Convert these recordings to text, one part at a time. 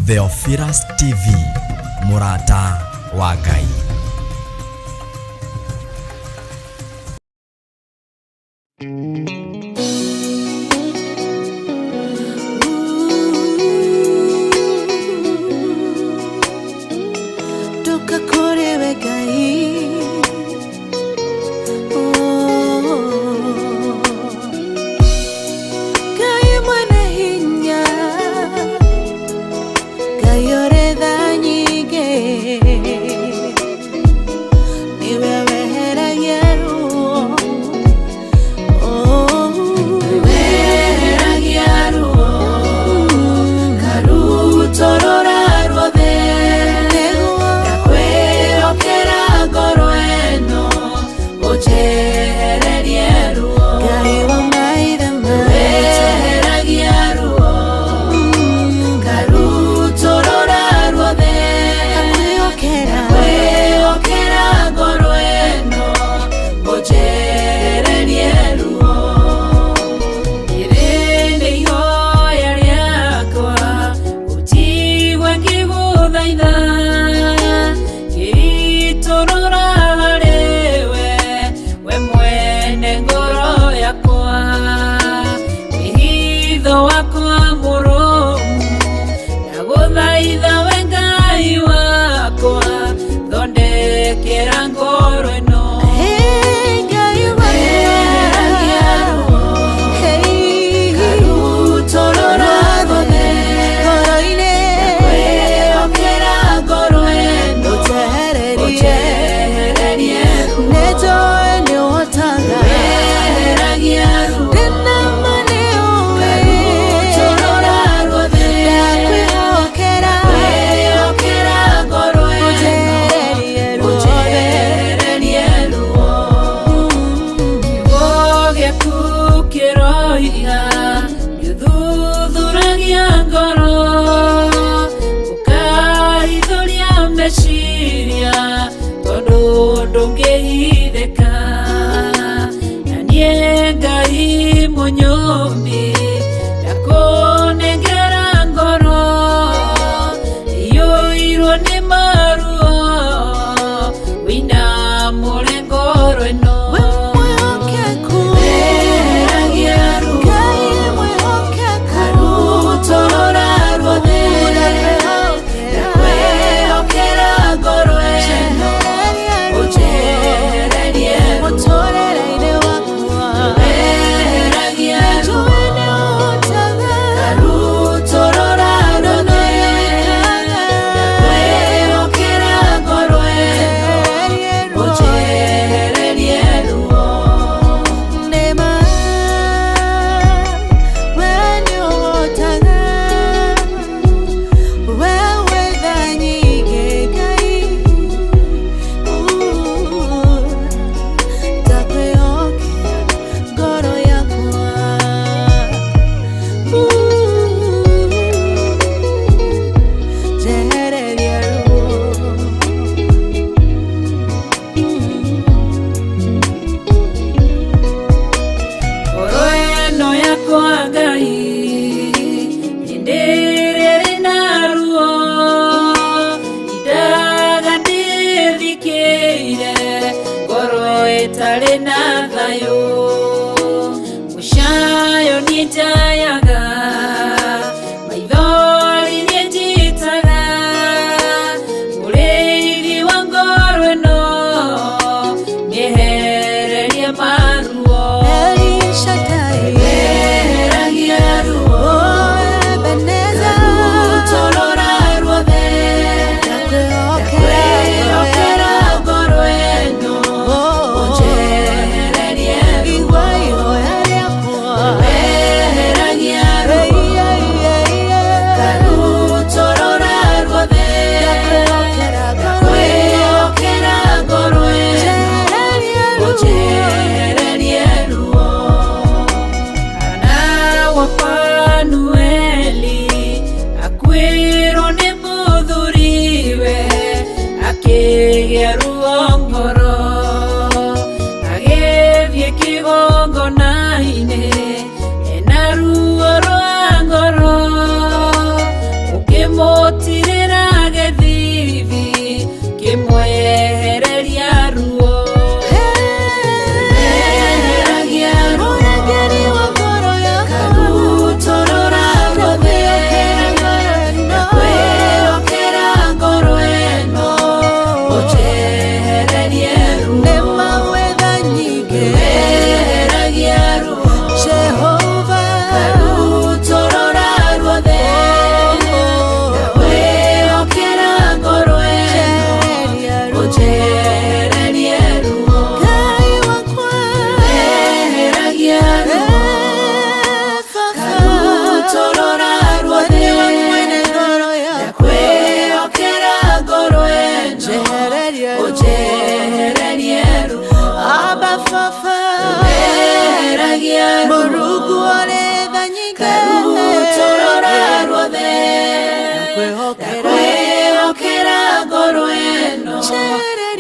Theophilus TV, mũrata wa Ngai. Ndoka kũrĩ we Ngai. Oh. Ngai mwene hinya, Ngai ũrĩ tha nyingĩ, nĩwe weheragia ruo. Oh. Weheragia ruo karutorora ruothe. Nĩguo. Ndakwĩhokera ngoro ĩno ũnjehererie ruo. Ngai wa maithe maitũ. Weheragia ruo karutorora ruothe. Ndakwĩhokera. Ndakwĩhokera ngoro ĩno ũnjehererie ruo. Rĩrĩ nĩ ihoya rĩakwa ũnjigue ngĩgũthaitha, ngĩitũrũra harĩwe we mwene ngoro yakwa, wĩhitho wakwa mũrũmu, ndagũthaitha we Ngai wakwa, thondekera ngoro ĩno. Hey, Ngai wakwa. Weheragia ruo Hey. karutorora ruothe. Ngoro-inĩ. Ndakwĩhokera ngoro ĩno Ũnjehererie. ũnjehererie ruo. Nĩnjũĩ nĩũhotaga. Weheragia ruo Ndĩna ma nĩũĩ. karutorora ruothe. Ndakwĩhokera. Ndakwĩhokera ngoro ĩno Ũnjehererie ruothe. ũnjehererie ruo. Kiugo gĩaku kĩroiga nĩũthuthuragia ngoro, ũkaithũria meciria, tondũ ndũngĩhithĩka. Na niĩ Ngai mũnyũmbi, ndakũnengera ngoro iyũirwo nĩ maruo, wĩinamũre ngoro ĩno. We mwĩhokeku. Weheragia ruo Ngai mwĩhokeku. karutorora ruothe. Ndakwĩhokera ngoro ĩno ũnjehererie ruo. Mũtũrĩre-inĩ wakwa. Weheragia ruo Njũĩ nĩũhotaga. karutorora ruothe. Ndakwĩhokera ngoro ĩno ũnjehererie ruo. Nĩma, we nĩũhotaga. We wĩ tha nyingĩ, Ngai. Ndakwĩhokera ngoro yakwa. Njehereria ruo. Ngoro ĩno yakwa Ngai hĩndĩ ĩrĩa ĩrĩ na ruo, indaga ndĩthikĩire ngoro ĩtarĩ na thayũ, mũcayo niĩ njayaga, maithori niĩ njitaga, mũrĩithi wa ngoro ĩno mĩehererie maruo. El Shaddai. Weheragia ruo Oh, Ebenezer. karutorora ruothe. Ndakwĩhokera. Ndakwĩhokera ngoro ĩno Oh. ũnjehererie ruo. Igua ihoya rĩakwa. Weheragia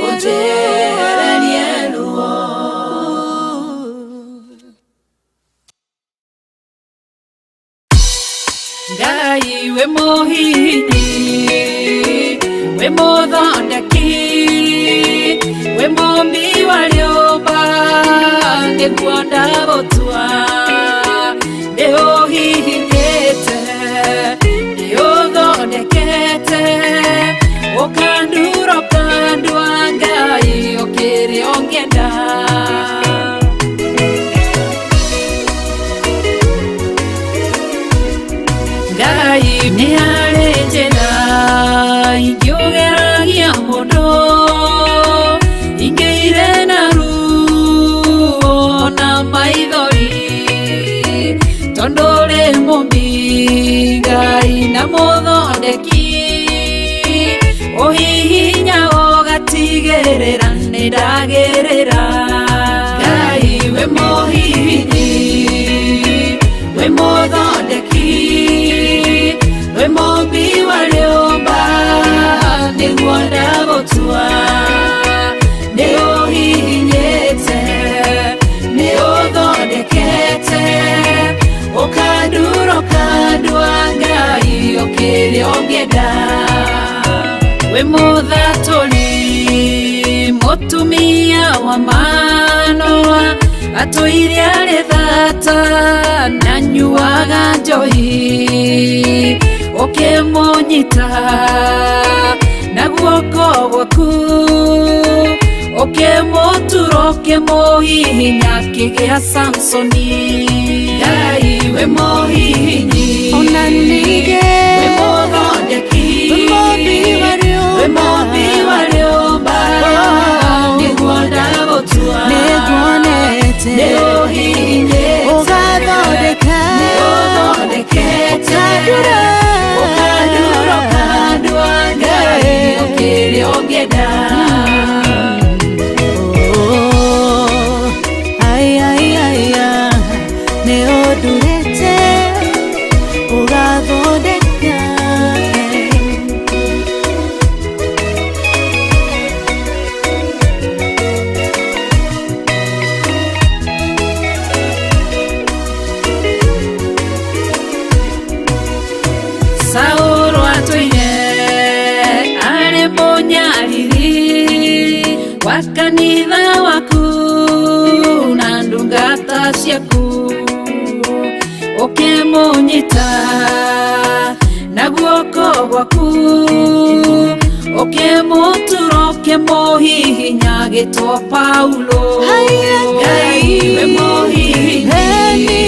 Ũnjehererie ruo. Ngai wĩ mũhihinyi, wĩ mũthondeki, wĩ mũmbi wa rĩũmba, nĩguo ndagũtua. Nĩũhihinyĩte, nĩũthondekete, ũkandura ũkandua, Ngai ũkĩrĩ ũngĩenda. Ngai nĩ harĩ njĩra ingĩũgeragia mũndũ, ingĩire na ruo na maithori, tondũ ũrĩ mũmbi Ngai na mũthondeki, ũhihinya ũgatigĩrĩra nĩ ndagĩrĩra. Ngai wĩ mũhihinyi, wĩ mũthondeki, wĩ mũmbi wa rĩũmba, nĩguo ndagũtua. Nĩũhihinyĩte, nĩũthondekete, ũkandura ũkandua, Ngai ũkĩrĩ ũngĩenda. Wĩ mũthatũri mũtumia wa Manoa, atũire arĩ thata na nyuaga njohi, ũkĩmũnyita na guoko gwaku, ũkĩmũtura ũkĩmũhihinya akĩgĩa Samsoni. Ngai wĩ mũhihinyi, Ona ningĩ wĩ mũthondeki, wĩ mũmbi wa rĩũmba. Wĩ mũmbi wa rĩũmba, nĩguo ndagũtua. Nĩnguonete Nĩũhihinyĩte, ũgathondeka, nĩũthondekete, ũkandura, ũkandura ũkandua, Ngai ũkĩrĩ ũngĩenda. Oh, ai, ai, ai, ah, nĩũndurĩte ũgathondeka. Saũlũ atũire arĩ mũnyariri wa kanitha waku na ndungata ciaku, ũkĩmũnyita na guoko gwaku, ũkĩmũtura ũkĩmũhihinya agĩtwo Paulo. Haiya, Ngai wĩ mũhihinyi, Eni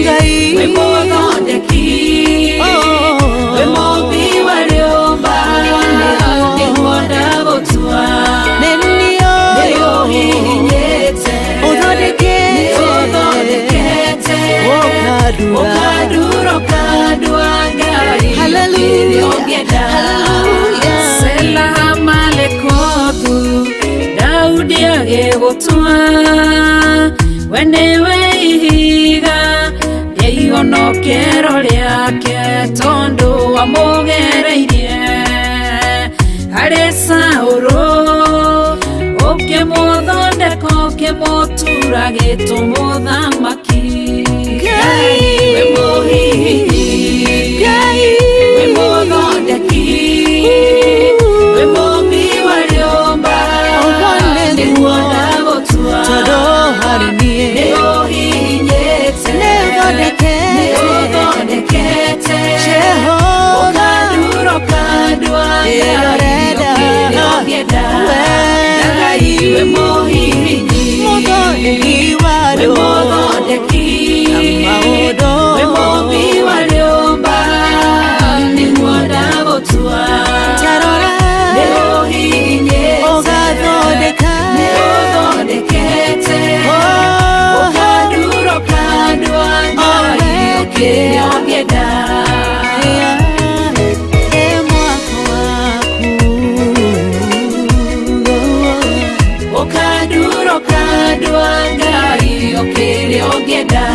Ngai, wĩ mũthondeki, Oh. wĩ mũmbi wa rĩũmba, nĩguo ndagũtua. Nĩniũĩ Nĩũhihinyĩte, ũthondekete, nĩũthondekete, ũkandura, ũkandura ũkandua, Ngai Hallelujah. ũkĩrĩ ũngĩenda. Hallelujah. Sela Malekothu, Daudi agĩgũtua, we nĩwe ihiga rĩa ihonokero rĩake, tondũ wamũgereirie harĩ Saũlũ, ũkĩmũthondeka ũkĩmũtura gĩtũmũthamaki. Ngai, wĩ mũhihinyi, Ngai, wĩ mũthondeki, wĩ mũmbi wa rĩũmba, Ũguo nĩguo, nĩguo ndagũtua. Tondũ harĩ niĩ Nĩũhihinyĩte, Nĩũthondekete, nĩũthondekete, Jehova, ũkandura ũkandua, Ngai Ĩrorenda, ũkĩrĩ ũngĩenda. we Ngai wĩ mũhihinyi, mũthondeki wa wĩ rĩũmba, mũthondeki, na maũndũ wĩ mũmbi wa rĩũmba, nĩguo ndagũtua. Tarora, Nĩũhihinyĩte, ũgathondeka, nĩũthondekete, Oh, ũkandura ũkandua, Ngai ũkĩrĩ ũngĩenda. E mwako waku. Ũkandura ũkandua, Ngai ũkĩrĩ ũngĩenda.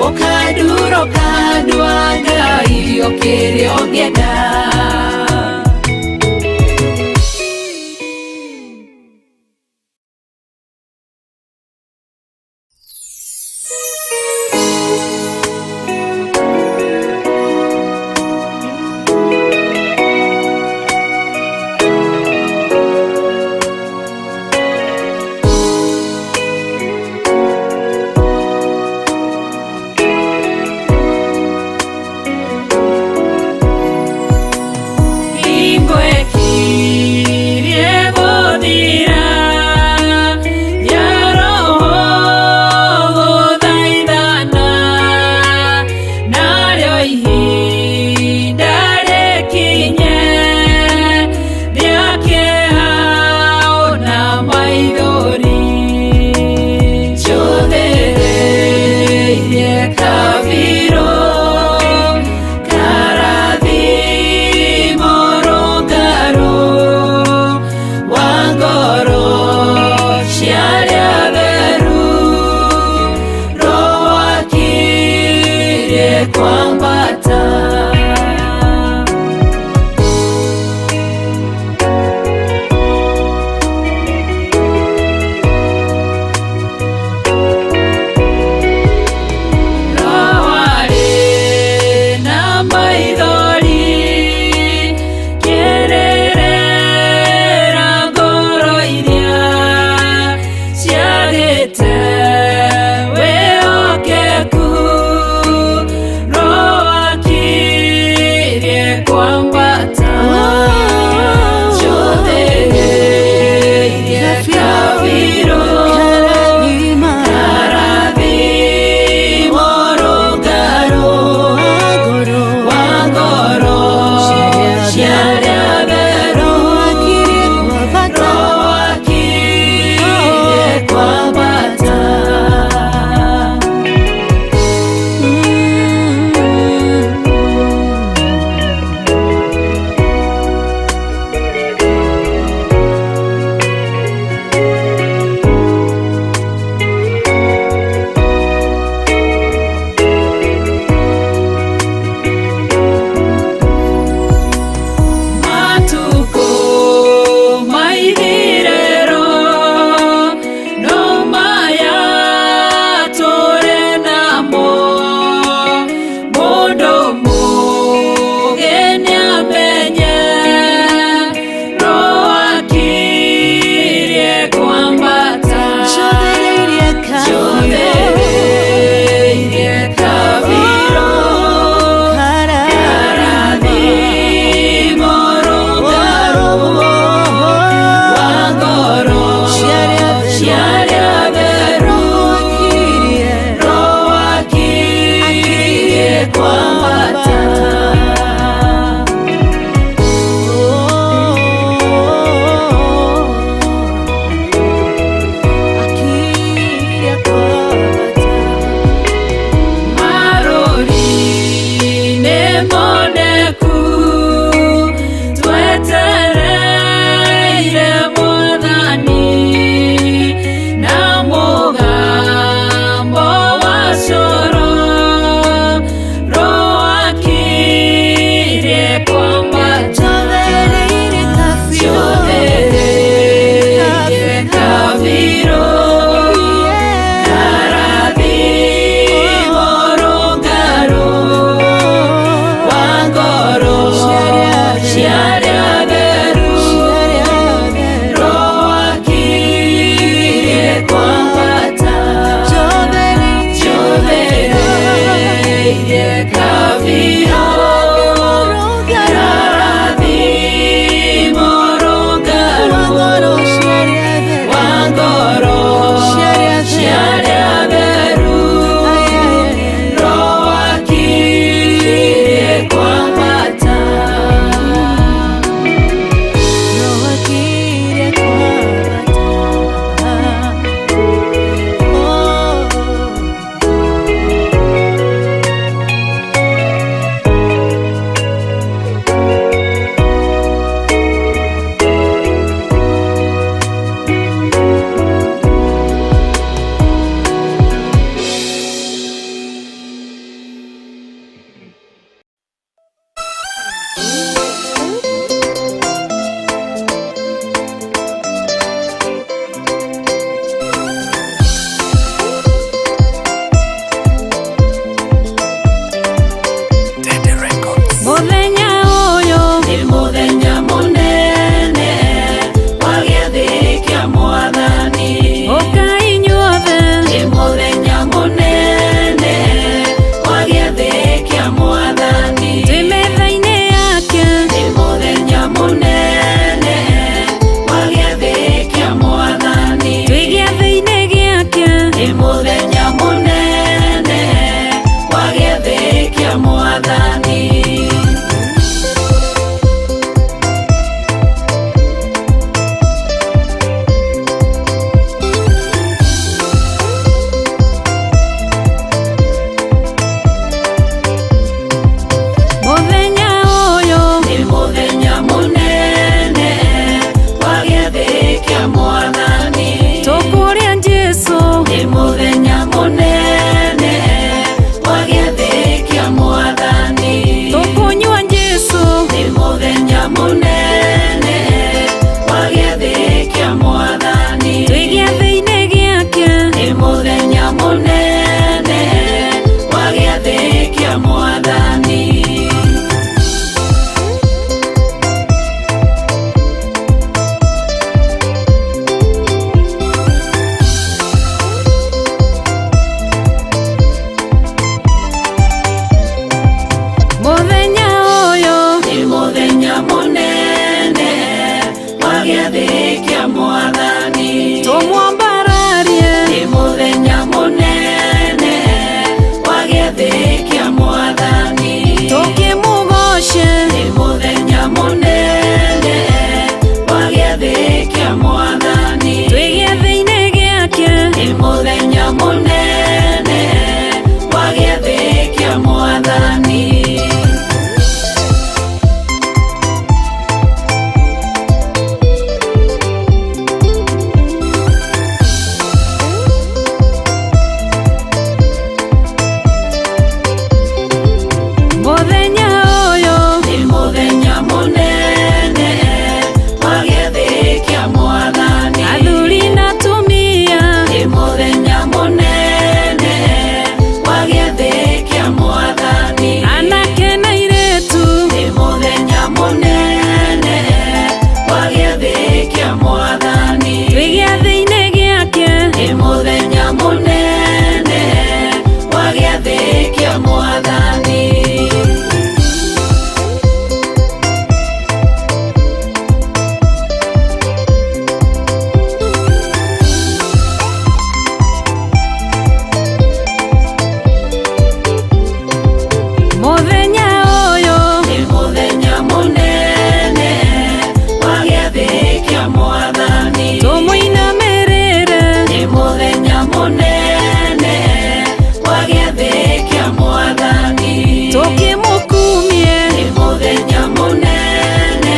Ũkandura ũkandua, gĩathĩ kĩa Mwathani. Tũmwambararie. Nĩ mũthenya mũnene wa gĩathĩ kĩa Mwathani. Tũkĩmũgoce. Nĩ mũthenya mũnene wa gĩathĩ kĩa Mwathani. Twĩ gĩathĩ-inĩ gĩake. Nĩ mũthenya mũnene wa gĩathĩ kĩa Mwathani. Mũthenya ũyũ. Nĩ mũthenya mũnene wa gĩathĩ kĩa Mwathani. Athuri na atumia. Nĩ mũthenya mũnene wa gĩathĩ kĩa Mwathani. Anake na airĩtu. Nĩ mũthenya mũnene wa gĩathĩ kĩa Mwathani. Twĩ gĩathĩ-inĩ gĩake. Nĩ mũthenya mũnene wa gĩathĩ kĩa Mwathani. Mũthenya ũyũ. Nĩ mũthenya mũnene wa gĩathĩ kĩa Mwathani. Tũmũinamĩrĩre. Nĩ mũthenya mũnene wa gĩathĩ kĩa Mwathani. Tũkĩmũkumie. Nĩ mũthenya mũnene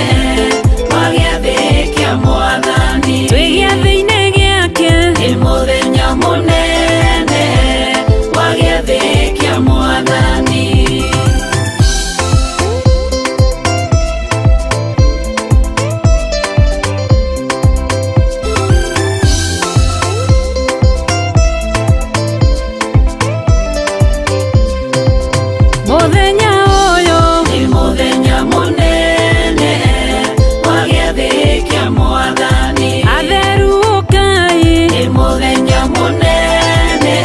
wa gĩathĩ kĩa Mwathani. Twĩ gĩathĩ-inĩ gĩake. Nĩ mũthenya mũnene wa gĩathĩ kĩa Mwathani. Mũthenya ũyũ. Nĩ mũthenya mũnene wa gĩathĩ kĩa Mwathani. Atheru ũkai. Nĩ mũthenya mũnene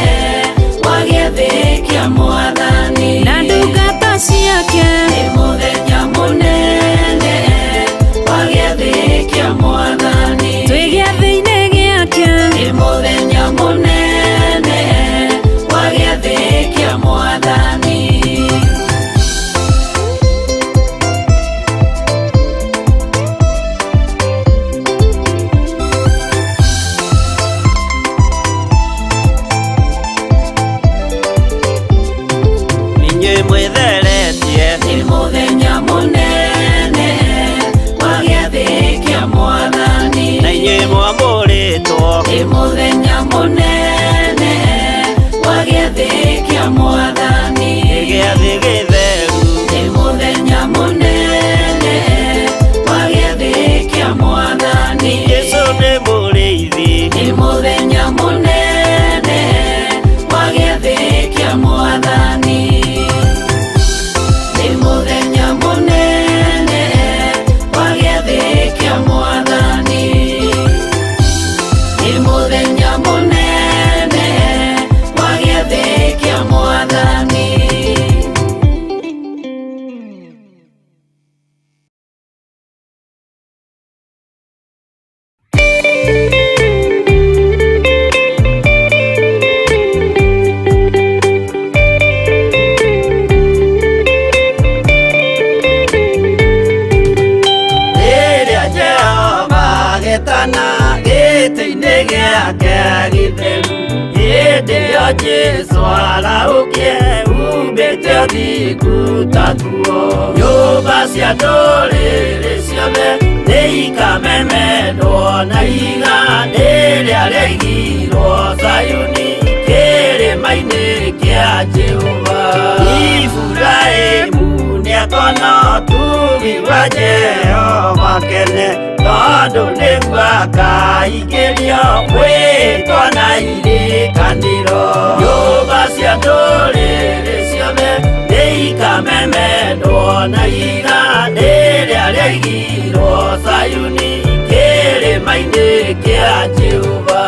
wa gĩathĩ kĩa Mwathani. Na ndungata ciake. Nĩ mũthenya mũnene wa gĩathĩ kĩa Mwathani. Twĩ gĩathĩ-inĩ gĩake. Nĩ mũthenya mũnene wa gĩathĩ kĩa Mwathani. Inyuĩ mwĩtheretie. Nĩ mũthenya mũnene wa gĩathĩ kĩa Mwathani. Na inyuĩ mwamũrĩtwo. Nĩ mũthenya mũnene wa gĩathĩ kĩa Mwathani. Nĩ gĩathĩ gĩtheru. Nĩ mũthenya mũnene wa gĩathĩ kĩa Mwathani. Jesũ nĩ mũrĩithi. Nĩ mũthenya mũnene wa gĩathĩ kĩa Mwathani. Nĩ mũthenya mũnene wa gĩathĩ kĩa Mwathani. Nĩ mũthenya mũnene wa gĩathĩ kĩa Mwathani. Rĩrĩa Jehova agetana gĩtĩ-inĩ gĩake gĩtheru, hĩndĩ ĩyo Jesũ arahũkie umbĩte ũthingu ta nguo. Nyũmba cia ndũrĩrĩ ciothe nĩikamemendwo na ihiga rĩrĩa rĩaigirwo Zayuni kĩrĩma-inĩ kĩa Jehova. Iburahĩmu nĩakona ũtugi wa Jehova kene, tondũ nĩguo akaingĩrio mwĩtwa na irĩkanĩro. Nyũmba cia ndũrĩrĩ ciothe nĩikamemendwo na ihiga rĩrĩa rĩaigirwo Zayuni kĩrĩma-inĩ kĩa Jehova.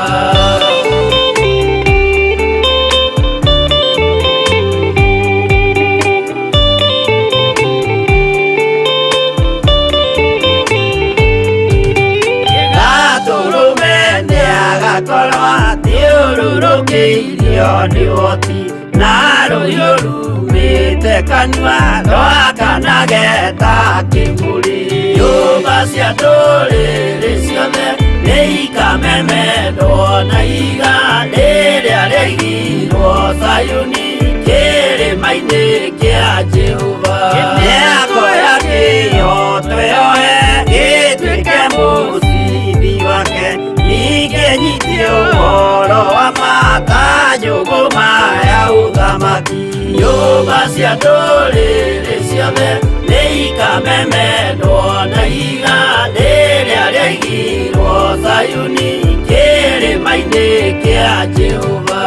Igakorwo athiũrũrũkĩirio nĩ ũhoti na rũhiũ rumĩte kanua rwakanage ta kĩmũrĩ. Nyũmba cia ndũrĩrĩ ciothe nĩikamemendwo na ihiga rĩrĩa rĩaigirwo Zayuni kĩrĩma-inĩ kĩa Jehova. Mĩako ya kĩhooto yoe gĩtuĩke mũcibi wake, ningĩ nyitie ũhoro wa ma ta njũgũma ya ũthamaki. Nyũmba cia ndũrĩrĩ ciothe nĩikamemendwo na ihiga rĩrĩa rĩaigirwo Zayuni kĩrĩma-inĩ kĩa Jehova.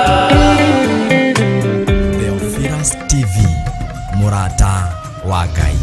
Theophilus TV, mũrata wa Ngai.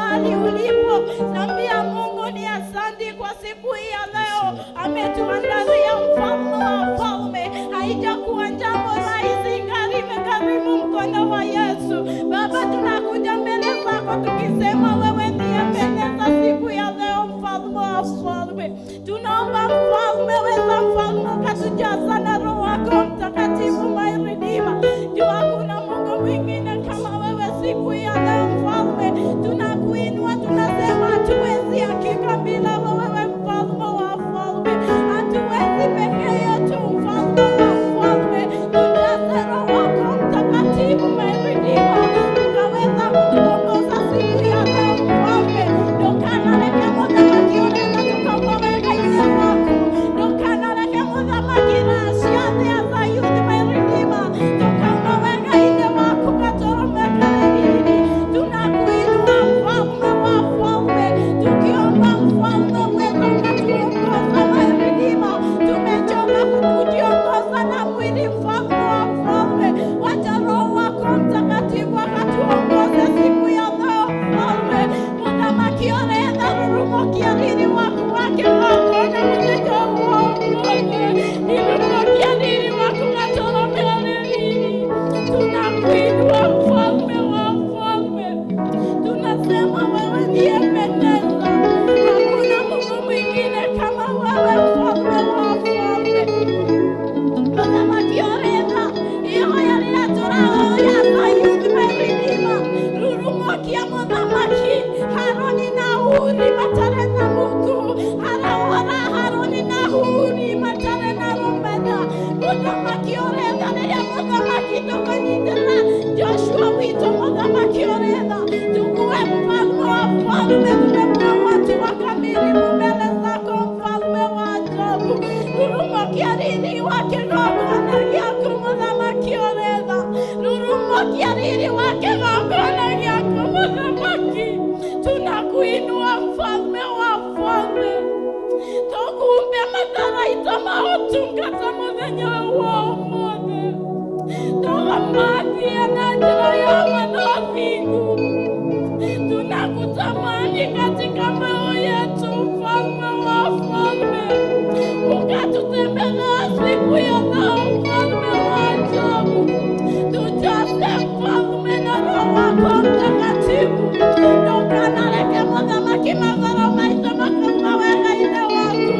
mahali ulipo, sambia Mungu ni asante kwa siku hii ya leo. Ametuandalia mfalme wa falme. Haijakuwa jambo rahisi, ingali imegharimu mkono wa Yesu. Baba, tunakuja mbele zako tukisema wewe ndiye pendeza siku ya leo, mfalme wa falme. Tunaomba mfalme, weza mfalme ukatujaza na Roho wako Mtakatifu, my Redeemer. Jua hakuna Mungu mwingine kama wewe siku ya leo mfalme. Tunakuinua, tunasema hatuwezi hakika bila wewe mfalme wa falme. Hatuwezi peke yetu mfalme wa falme. Tujaze Roho wako Mtakatifu, my Redeemer, ukaweza kutuongoza siku ya leo mfalme. Ndokanareke mũthamaki ũrenda tũkaumawega ithe waku. Ndokanareke mũthamaki raciathĩ a Zayuni, my Redeemer, tũkaumawega ithe waku gatũrũme karĩ. Tunakuinua mfalme wa falme, tukiomba mfalme uweze ukatuongoza, my Redeemer. Tumechoka kujiongoza na mwili, mfalme wa falme. Wacha Roho wako Mtakatifu akatuongoze siku ya leo mfalme. Mũthamaki ũrenda rũrũmũkia riri waku wake wakona mũthenya wa ũmũthĩ. Rurumukia riri waku gatũrũme riri. Tunakuinua mfalme wa falme. Tunasema wewe ndiye pendeza. Hakuna Mungu mwingine kama wewe mfalme wa falme. Mũthamaki ũrenda ihoya rĩrĩa tũrahoya Zayuni, my Redeemer. Rurumukia mũthamaki Haroni na Huri matarĩ na muku. Harahora Haroni na Huri matarĩ na rũmena. Mũthamaki ũrenda rĩrĩa mũthamaki tũkũnyitĩrĩra Joshua witũ mũthamaki ũrenda tukue mfalme wa falme. Tumekuwa watu wakamilifu mbele zako mfalme wa ajabu. Rurumukia riri wa kĩgongona gĩaku mũthamaki ũrenda. Rurumukia riri wa kĩgongona gĩaku mũthamaki. Tunakuinua mfalme wa falme. Tũkumbe matharaita ma ũtungata mũthenya wa ũmũthĩ. Tũgamathie na njĩra ya ma na ũthingu. Tunakutamani katika mioyo yetu mfalme wa falme. Ukatutembelea siku ya leo mfalme wa ajabu. Tujaze mfalme na Roho wako Mtakatifu. Ndokanareke mũthamaki magoro maitũ makauma wega ithe waku.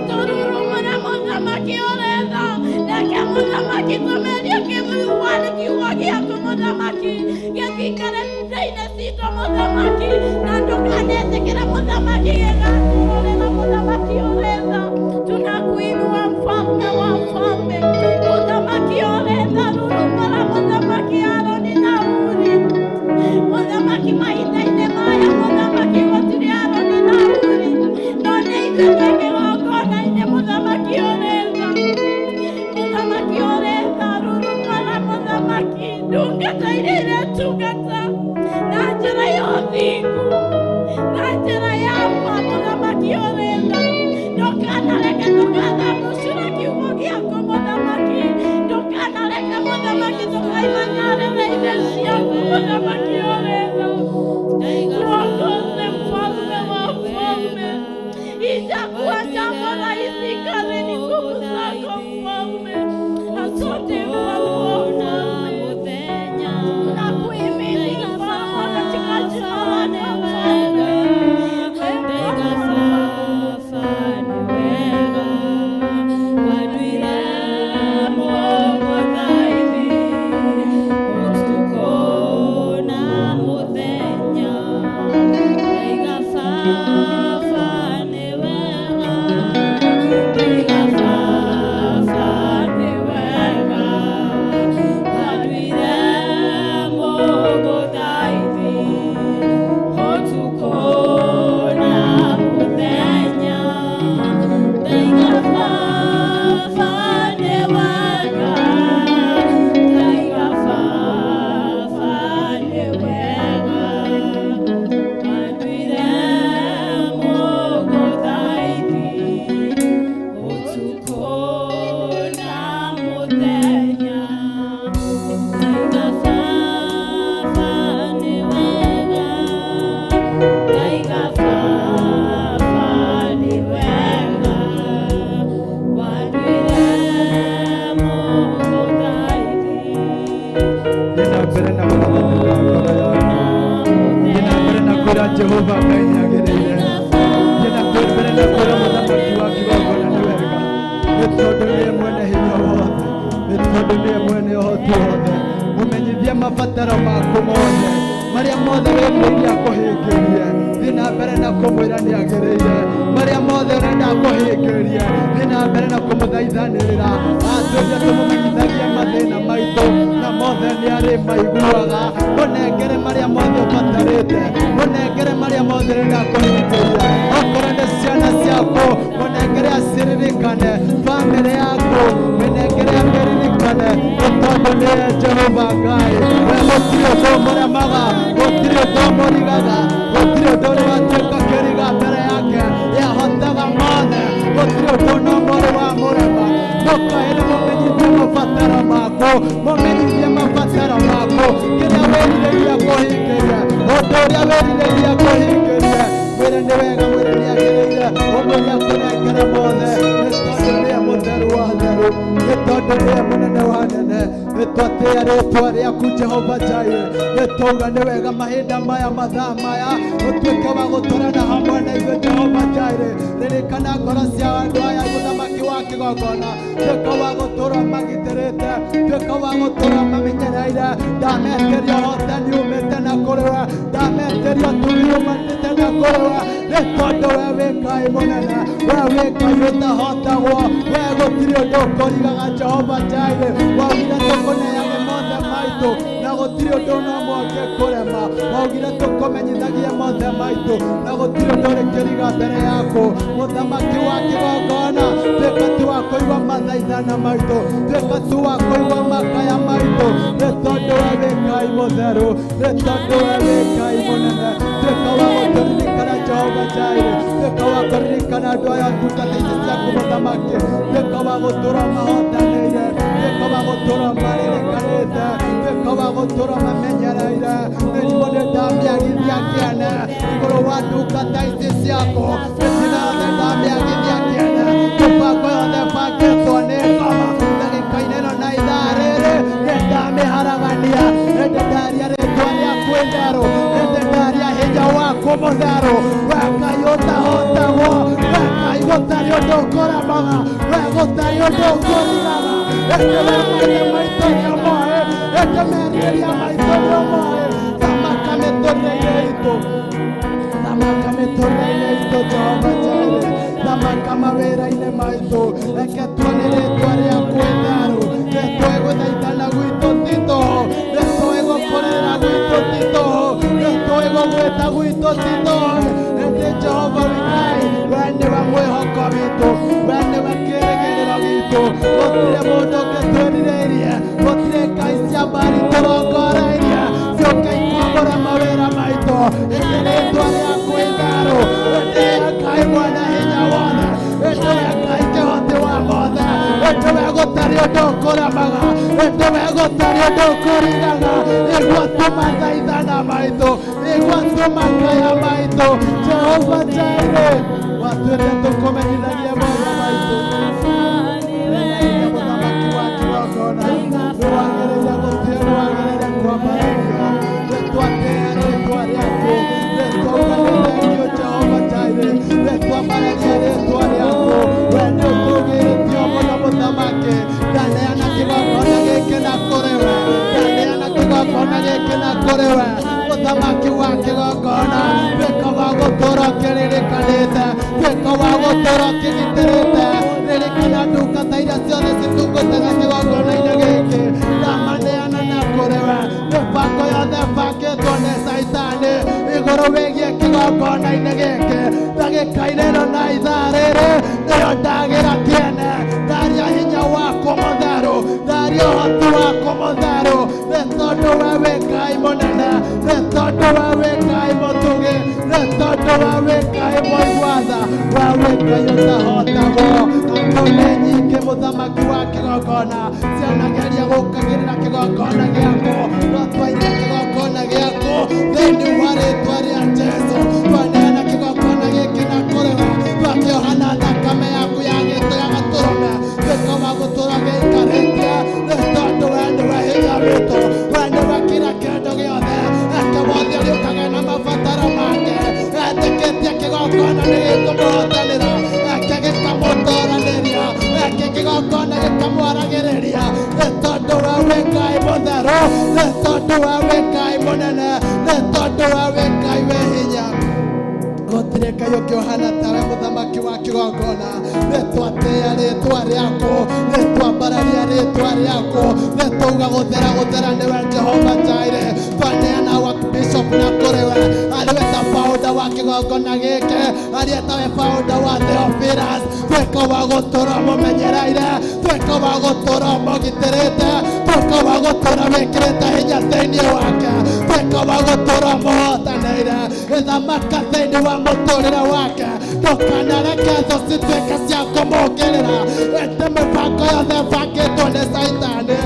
Tũrurumũre mũthamaki ũretha. Reke mũthamaki tũmerie kĩmũigua kiugo gĩaku mũthamaki. Gĩtikare thĩinĩ citũ mũthamaki. Na ndũkanetĩkĩre mũthamaki gĩgatũrũrĩra mũthamaki ũretha. Tunakuinua mfalme wa falme. Mũthamaki ũretha rurumũra mũthamaki Haroni na Huri. Mũthamaki mahinda-inĩ maya mũthamaki gũtirĩ Haroni na Huri. No nĩ ithuĩ twĩ kĩgongona-inĩ mũthamaki ũretha. Mũthamaki ũretha rurumũra mũthamaki ndungata iria iretungata na njĩra ya ũthingu na njĩra ya ma mũthamaki ũretha. Ndũkanareke tũgathamucũra kiugo gĩaku mũthamaki. Ndũkanareke mũthamaki tũkaima nyarĩrĩ-inĩ ciaku mũthamaki ũretha. Tuongoze mfalme wa falme. Itakuwa jambo rahisi kazi ni nguvu zako mfalme. Asante mfalme wa falme. Tunakuhimidi mfalme katika jina lako mfalme. Wega. Ũrathimĩka ngoro yaku. Thiĩ na mbere na kwĩra Jehova Ngai nĩagĩrĩire. Thiĩ na mbere na kwĩra mũthamaki wa kĩgongona nĩ wega, nĩ tondũ nĩwe mwene hinya wothe, nĩ tondũ nĩwe mwene ũhoti wothe. Mũmenyithie mabataro maku mothe, marĩa mothe wĩrirĩirie akũhingĩrie. Thiĩ na mbere na kũmwĩra nĩ agĩrĩire. Marĩa mothe ũrenda akũhingĩrie, thiĩ na mbere na kũmũthaithanĩrĩra. Atwĩrire tũmũmenyithagie mathĩna maitũ, na mothe nĩ arĩ maiguaga. Mũnengere marĩa mothe ũbatarĩte, mũnengere marĩa mothe ũrenda akũhingĩrie. Okorwo nĩ ciana ciaku, mũnengere aciririkane. Bamĩrĩ yaku, mĩnengere amĩririkane, nĩ tondũ nĩwe Jehova Ngai. We gũtirĩ ũndũ ũmũremaga, gũtirĩ ũndũ ũmũrigaga, gũtirĩ ũndũ ũrĩ watuĩka kĩriga mbere yake. Yahotaga mothe, gũtirĩ ũndũ na ũmwe ũrĩ wamũrema. Mũkaĩre, mũmenyithie mabataro maku, mũmenyithie mabataro maku, kĩrĩa wĩrirĩirie kũhingĩria, ũndũ ũrĩa wĩrirĩirie kũhingĩria. Mwĩre nĩ wega, mwĩre nĩ agĩrĩire, ũmwĩre akũnengere mothe, nĩ tondũ nĩwe mũtheru wa theru, nĩ tondũ nĩwe mũnene wa nene. Nĩ twatĩĩa rĩtwa rĩaku Jehova Jireh. Nĩ twauga nĩ wega mahinda maya, mathaa maya, ũtuĩke wa gũtũrana hamwe na ithuĩ Jehova Jireh. Ririkana ngoro cia andũ aya, mũthamaki wa kĩgongona. Tuĩka wa gũtũra magitĩrĩte, tuĩka wa gũtũra mamenyereire. Ndametĩria ũhotani umĩte na kũrĩ we, ndametĩria ũtugi umanĩte na kũrĩ we, nĩ tondũ we wĩ Ngai mũnene, we wĩ Ngai ũtahotagwo, we gũtirĩ ũndũ ũkũrigaga Jehova Jireh. Waugire tũkũneage mothe maitũ, na gũtirĩ ũndũ na ũmwe ũngĩkũrema. Waugire tũkũmenyithagie mothe maitũ, na gũtirĩ ũndũ ũrĩ kĩriga mbere yaku. Mũthamaki wa kĩgongona, tuĩka tu wa kũigua mathaithana maitũ, tuĩka tu wa kũigua makaya maitũ, nĩ tondũ we wĩ Ngai mũtheru, nĩ tondũ we wĩ Ngai mũnene. Tuĩka wa gũtũririkana Jehova Jireh, tuĩka wa kũririkana andũ aya ndungata ici ciaku mũthamaki, tuĩka wa gũtũra mahotanĩire, tuĩka wa gũtũra maririkanĩte, tuĩka wa gũtũra mamenyereire. Mĩrimũ nĩ ndamĩagithia kĩene igũrũ wa ndungata ici ciaku, mĩtino yothe ndamĩagithia kĩene, mĩbango yothe ĩbangĩtwo nĩ ngoma ndagĩka-inĩ ĩno na ithaa rĩrĩ nĩ ndamĩharagania. Ĩndĩ ndaria rĩtwa rĩaku itheru, ĩndĩ ndaria hinya waku mũtheru. We Ngai ũtahotagwo, we Ngai gũtarĩ ũndũ ũkũremaga, we gũtarĩ ũndũ ũkũrigaga. Ĩndĩ we maithe maitũ nĩũmoĩ, ĩndĩ merirĩria maitũ nĩũmoĩ. Thamaka mĩtũrĩre-inĩ itũ, thamaka mĩtũrĩre-inĩ itũ Jehova Jireh, thamaka mawĩra-inĩ maitũ. Reke tuone rĩtwa rĩaku itheru. Nĩtũĩ gũthaithana gwitũ ti tũhũ, nĩtũĩ gũkũrĩra gwitũ ti tũhũ, nĩtũĩ gũgwĩta gwitũ ti tũhũ. Ĩndĩ Jehova Ngai, we nĩwe mwĩhoko witũ, we nĩwe kĩĩrĩgĩrĩro gitũ. Gũtirĩ mũndũ ũngĩtwĩrirĩirie, gũtirĩ ngai cia mbari tũrongoreirie ciũke ikwamũre mawĩra maitũ. Ĩndĩ rĩtwa rĩaku itheru, ĩndĩ Ngai mwene hinya wothe, ĩndĩ we Ngai kĩhoti wa mothe, ĩndĩ we gũtarĩ ũndũ ũkũremaga, ĩndĩ we gũtarĩ ũndũ ũkũrigaga. Igua tũmathaithana maitũ, igua tũmakaya maitũ Jehova Jireh. Watwĩrire tũkũmenyithagie mothe maitũ. Wĩna mũthamaki wa kĩgongona, nĩwagĩrĩire gũtĩo, nĩwagĩrĩire kwambarario. Nĩtwatĩĩa rĩtwa rĩaku, nĩtwauga nĩ thengiũ Jehova Jireh, nĩtwambararia rĩtwa rĩaku. We nĩ ũtũgĩrĩtio mũno mũthamaki. Ndaneana kĩgongona gĩkĩ na kũrĩ we, ndaneana kĩgongona gĩkĩ na kũrĩ we, mũthamaki wa kĩgongona. Tuĩka wa gũtũra ũkĩririkanĩte, tuĩka wa gũtũra ũkĩgitĩrĩte. Ririkana ndungata iria ciothe citungataga kĩgongona-inĩ gĩkĩ, ndamaneana na kũrĩ we. Mĩbango yothe ĩbangĩtwo nĩ Caitani igũrũ wĩgiĩ kĩgongona-inĩ gĩkĩ ndagĩka-inĩ ĩno na ithaa rĩrĩ, nĩyo ndagĩra kĩene. Ndaria hinya waku mũtheru, ndaria ũhoti waku mũtheru, nĩ tondũ we wĩ Ngai mũnene, nĩ tondũ we wĩ Ngai mũtugi, nĩ tondũ we wĩ Ngai mũigua tha, we wĩ Ngai ũtahotagwo. Andũ nĩ nyingĩ mũthamaki wa kĩgongona cianageria gũkagĩrĩra kĩgongona gĩaku, no twaire kĩgongona gĩaku thĩinĩ wa rĩtwa rĩa Jesu. Twaneana kĩgongona gĩkĩ na kũrĩ we, twakĩoha na thakame yaku ya gĩtũ ya gatũrũme. Tuĩka wa gũtũra gĩikarĩtie, nĩ tondũ we nĩwe hinya witũ, we nĩwe kira kĩndũ gĩothe. rĩaku nĩ tauga gũthera gũthera nĩwe Jehova Jireh twaneana wa bishop na kũrĩ we arĩwe ta founder wa kĩgongona gĩkĩ arĩa tawe founder wa Theophilus tuĩka wa gũtũra mũmenyereire tuĩka wa gũtũra mũgitĩrĩte tuĩka wa gũtũra wĩkĩrĩte hinya thĩinĩ wake tuĩka wa gũtũra mũhotanĩire ĩthamaka thĩinĩ wa mũtũrĩre wake ndũkanareke thũ cituĩke cia kũmũũkĩrĩra ĩndĩ mĩbango yothe ĩbangĩtwo nĩ Caitani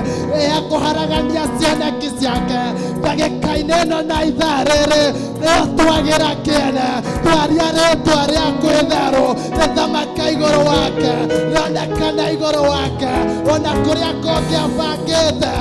ya kũharagania cioneki ciake ndagĩka-inĩ ĩno na ithaa rĩrĩ nĩyo twagĩra kĩene twaria rĩtwa rĩaku itheru rĩthamaka igũrũ wake rĩonekana igũrũ wake ona kũrĩa kũngĩ abangĩte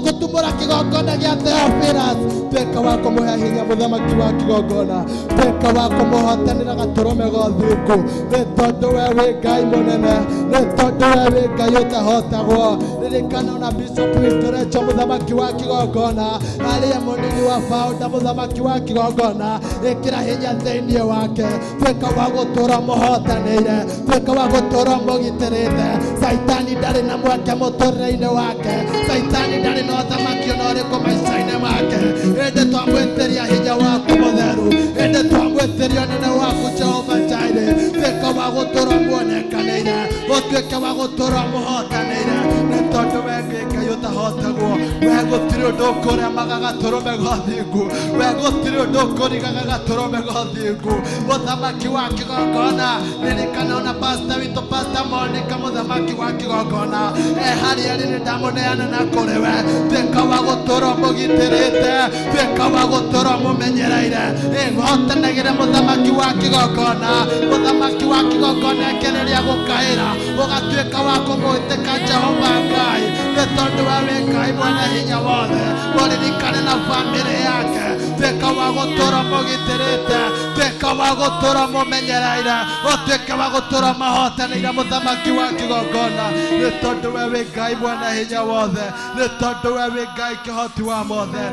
gũtumũra kĩgongona gĩa Theophilus tuĩka wa kũmũhe hinya mũthamaki wa kĩgongona tuĩka wa kũmũhotanĩra gatũrũme ga ũthingu nĩ tondũ we wĩ Ngai mũnene nĩ tondũ we wĩ Ngai ũtahotagwo ririkana ona bishop witũ Rachel mũthamaki wa kĩgongona arĩa mũnini wa founder mũthamaki wa kĩgongona ĩkĩra hinya thĩinĩ wake tuĩka wa gũtũra mũhotanĩire tuĩka wa gũtũra mũgitĩrĩte Caitani ndarĩ na mweke mũtũrĩre-inĩ wake Caitani ndarĩ na ũthamaki ona ũrĩkũ maica-inĩ make ĩndĩ twamwĩtĩria hinya waku mũtheru ĩndĩ twamwĩtĩria ũnene waku Jehova Jireh tuĩka wa gũtũra muonekanĩire ũtuĩke wa gũtũra mũhotanĩire nĩ tondũ we wĩ Ngai ũtahotagwo we gũtirĩ ũndũ ũkũremaga gatũrũme ga ũthingu we gũtirĩ ũndũ ũkũrigaga gatũrũme ga ũthingu mũthamaki wa kĩgongona ririkana ona pastor witũ pastor Monica mũthamaki wa kĩgongona e harĩa arĩ nĩ ndamũneana na kũrĩ we tuĩka wa gũtũra mũgitĩrĩte tuĩka wa gũtũra mũmenyereire ĩhotanagĩre mũthamaki wa kĩgongona mũthamaki wa kĩgongona ekereria gũkaĩra ũgatuĩka wa kũmwĩtĩka Jehova Ngai nĩ tondũ we wĩ Ngai mwene hinya wothe mũririkane na bamĩrĩ yake tuĩka wa gũtũra mũgitĩrĩte tuĩka wa gũtũra mũmenyereire ũtuĩke wa gũtũra mahotanĩire mũthamaki wa kĩgongona nĩ tondũ we wĩ Ngai mwene hinya wothe nĩ tondũ we wĩ Ngai kĩhoti wa mothe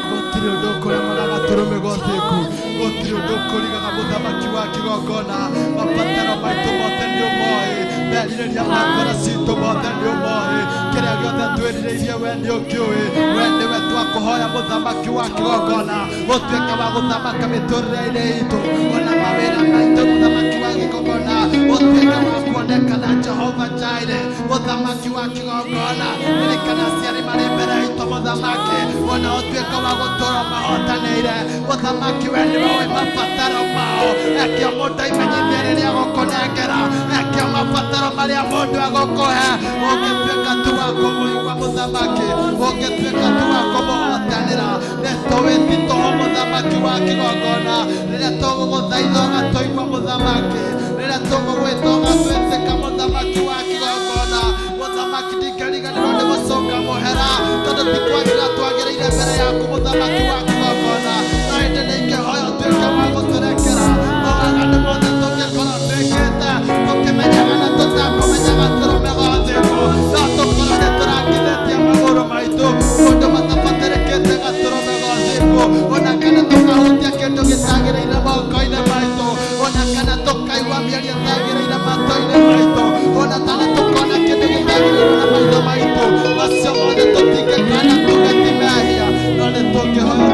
gũtirĩ ũndũ ũkũremaga gatũrũme ga ũthingu gũtirĩ ũndũ ũkũrigaga mũthamaki wa kĩgongona mabataro maitũ mothe nĩ ũmoĩ merirĩria ma ngoro citũ mothe nĩ ũmoĩ kĩrĩa gĩothe twĩrirĩirie we nĩ ũkĩũĩ we nĩwe twakũhoya mũthamaki wa kĩgongona ũtuĩke wa gũthamaka mĩtũrĩre-inĩ itũ ona mawĩra maitũ mũthamaki wa kĩgongona ũtuĩke wa kuonekana Jehova Jireh mũthamaki wa kĩgongona ririkana aciari marĩ mbere itũ mũthamaki ona ũtuĩke wa gũtũra mahotanĩire mũthamaki we nĩwe ũĩ mabataro mao ekĩo mũndũ aimenyithie rĩrĩa agũkũnengera ekĩo mabataro marĩa mũndũ agũkũhe ũngĩtuĩka tu wa kũmũigua mũthamaki ũngĩtuĩka tu wa kũmũhotanĩra nĩ tũĩ ti tũhũ mũthamaki wa kĩgongona rĩrĩa tũgũgũthaitha ũgatũigua mũthamaki rĩrĩa tũgũgwĩta ũgatwĩtĩka mũthamaki wa kĩgongona mũthamaki ndingĩriganĩrwo nĩ gũcũnga mũhera tondũ ti kwagĩrĩra twagĩrĩire mbere yaku mũthamaki wa kĩgongona no ĩndĩ nĩ ingĩhoya ũtuĩke wa gũtũrekera mawaganu mothe tũngĩkorwo twĩkĩte tũkĩmenyaga na tũtakũmenyaga tũrũme ga ũthingu no tũkorwo nĩ tũrangithĩtie magũrũ maitũ kũndũ matabatarĩkĩte gatũrũme ga ũthingu ona kana tũkahutia kĩndũ gĩtagĩrĩire moko-inĩ maitũ ona kana tũkaigua mĩario ĩtagĩrĩire matũ-inĩ maitũ ona kana tũkona kĩndũ gĩtagĩrĩire na maitho maitũ macio mothe tũtingĩkana tuge ti mehia no nĩ tũngĩhoya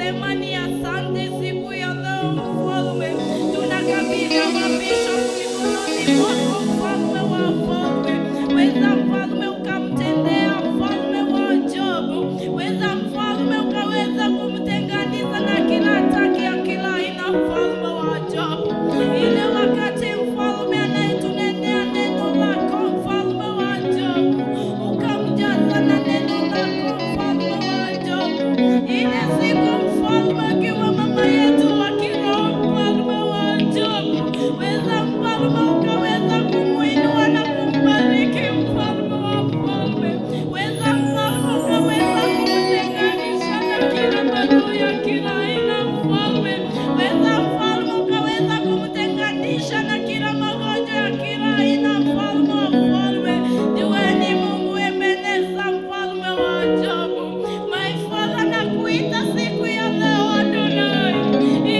tukisema ni asante siku ya leo mfalme. Tunakabidhi mabisho mikononi mwako mfalme wa wafalme. Weza mfalme ukamtendea mfalme wa ajabu. Weza mfalme ukaweza kumtenganisha na kila hataki ya kila aina mfalme wa ajabu. Ile wakati mfalme anayetunenea neno lako mfalme wa ajabu, ukamjaza na neno lako mfalme wa ajabu. Ile siku mfalme akiwa mama yetu wa kiroho mfalme wa ajabu, weza mfalme ukaweza kumuinua na kumbariki mfalme wa mfalme. Weza mfalme ukaweza kumtenganisha na kila maadui ya kila aina mfalme. Weza mfalme ukaweza kumtenganisha na kila magonjwa ya kila aina mfalme wa mfalme. Jue ni Mungu Ebeneza mfalme wa ajabu. My Father, nakuita siku ya leo Adonai.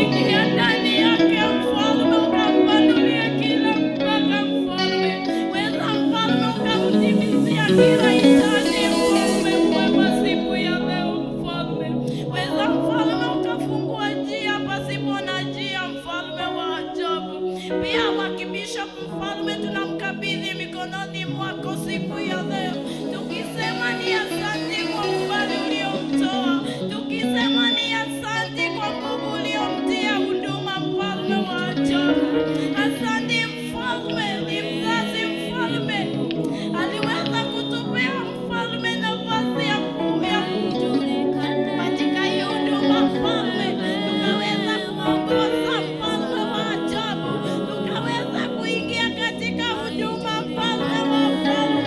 Ingia ndani yake mfalme, ukampanulie kila mpaka mfalme. Weza mfalme ukamtimizia kila hitaji mfalme mwema siku ya leo mfalme. Weza mfalme ukafungua njia pasipo na njia mfalme wa ajabu. Pia wakibisha mfalme tunamkabidhi mikononi mwako siku ya leo, tukisema ni asante kwa umbali uliomtoa, tukisema ni asante kwa nguvu uliomtia huduma mfalme wa ajabu. Asante mfalme, ni mzazi mfalme, aliweza kutupea mfalme nafasi ya katika hii huduma mfalme, tukaweza kuongoza mfalme wa ajabu, tukaweza kuingia katika huduma mfalme wa mfalme.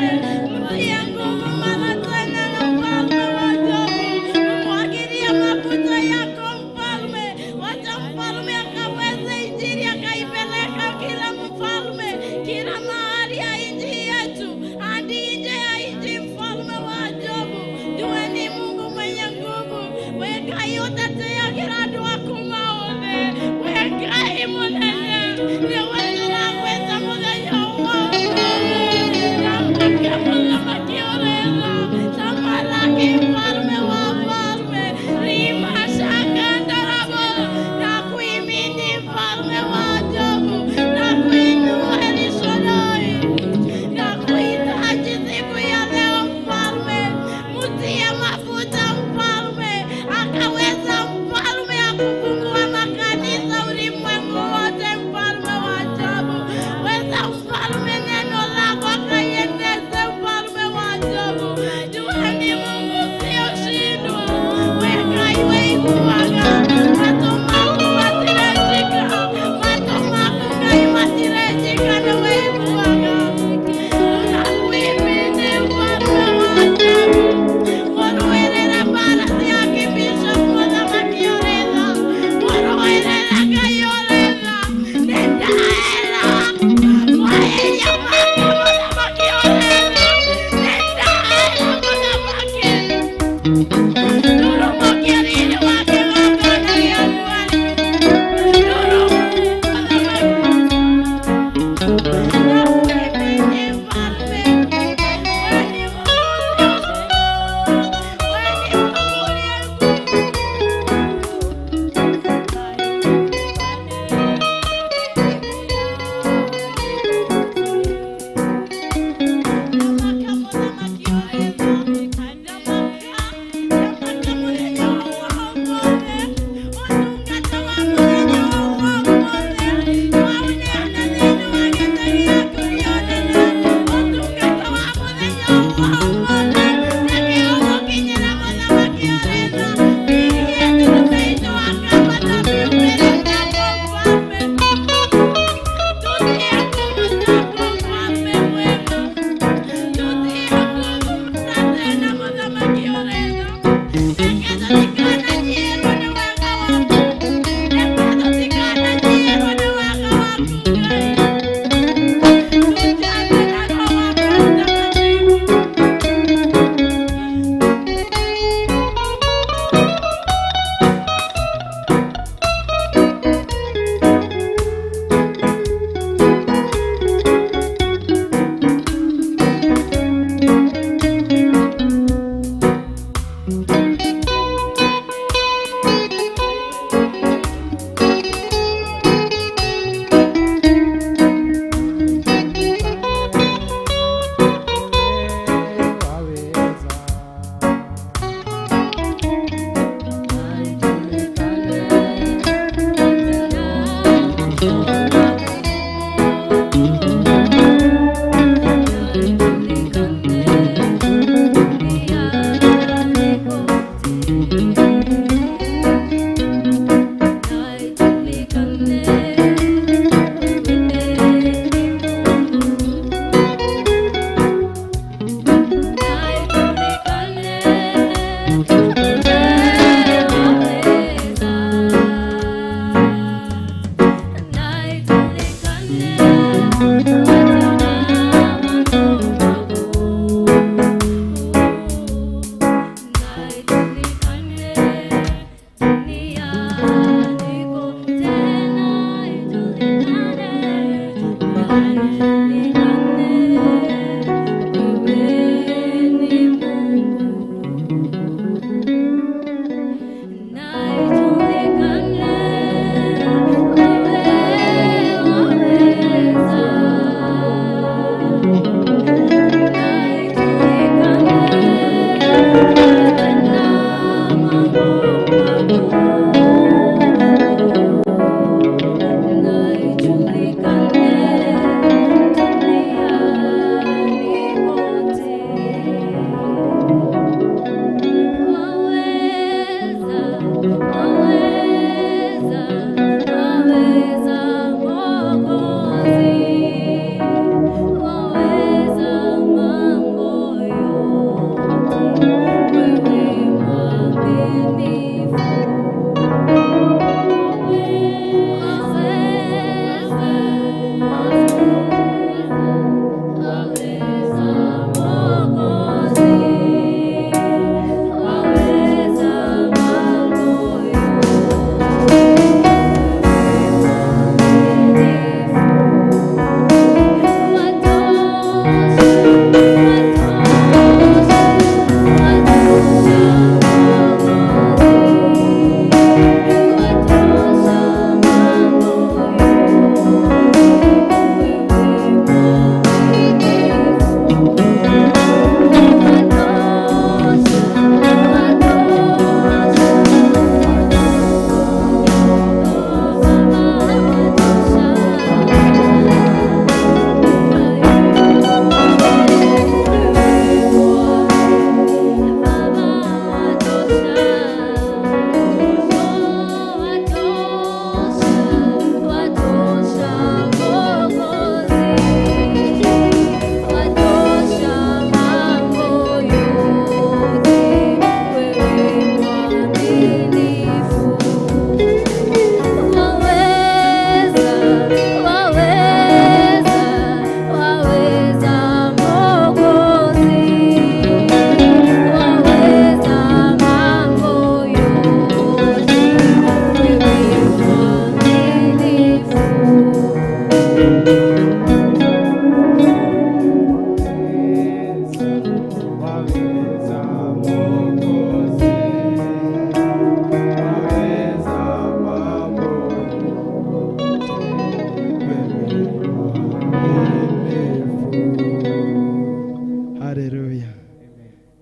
Haleluya.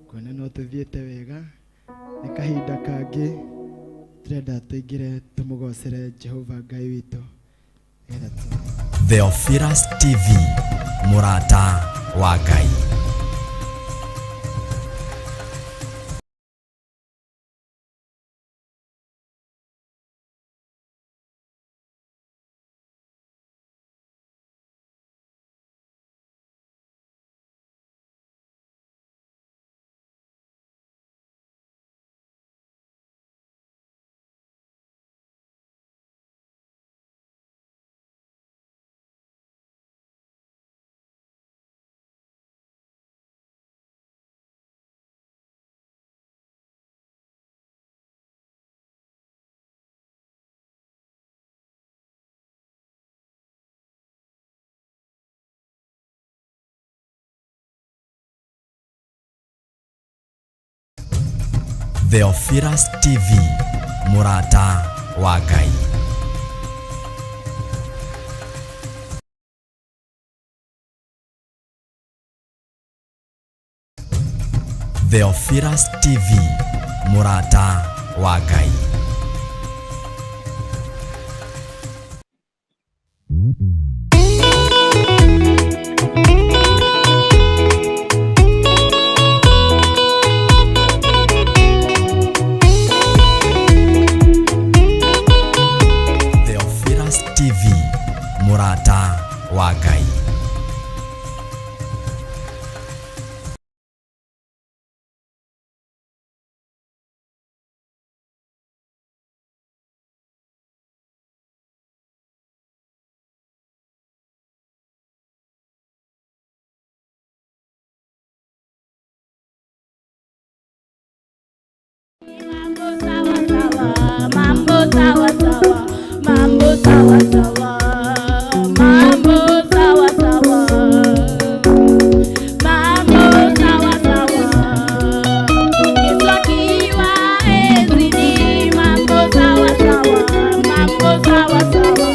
Kuona no tuthiĩte wega nĩ kahinda kangĩ tũrenda tũingĩre tũmũgocere Jehova Ngai witũ nĩgetha Theophilus TV, mũrata wa Ngai. Theophilus TV, mũrata wa Ngai. Theophilus TV, mũrata wa Ngai. Mũrata wa Ngai. Mambo sawa sawa, mambo sawa sawa, mambo sawa sawa, mambo sawa sawa, mambo sawa sawa. Yesu akiwa enzini, mambo sawa sawa, mambo sawa sawa,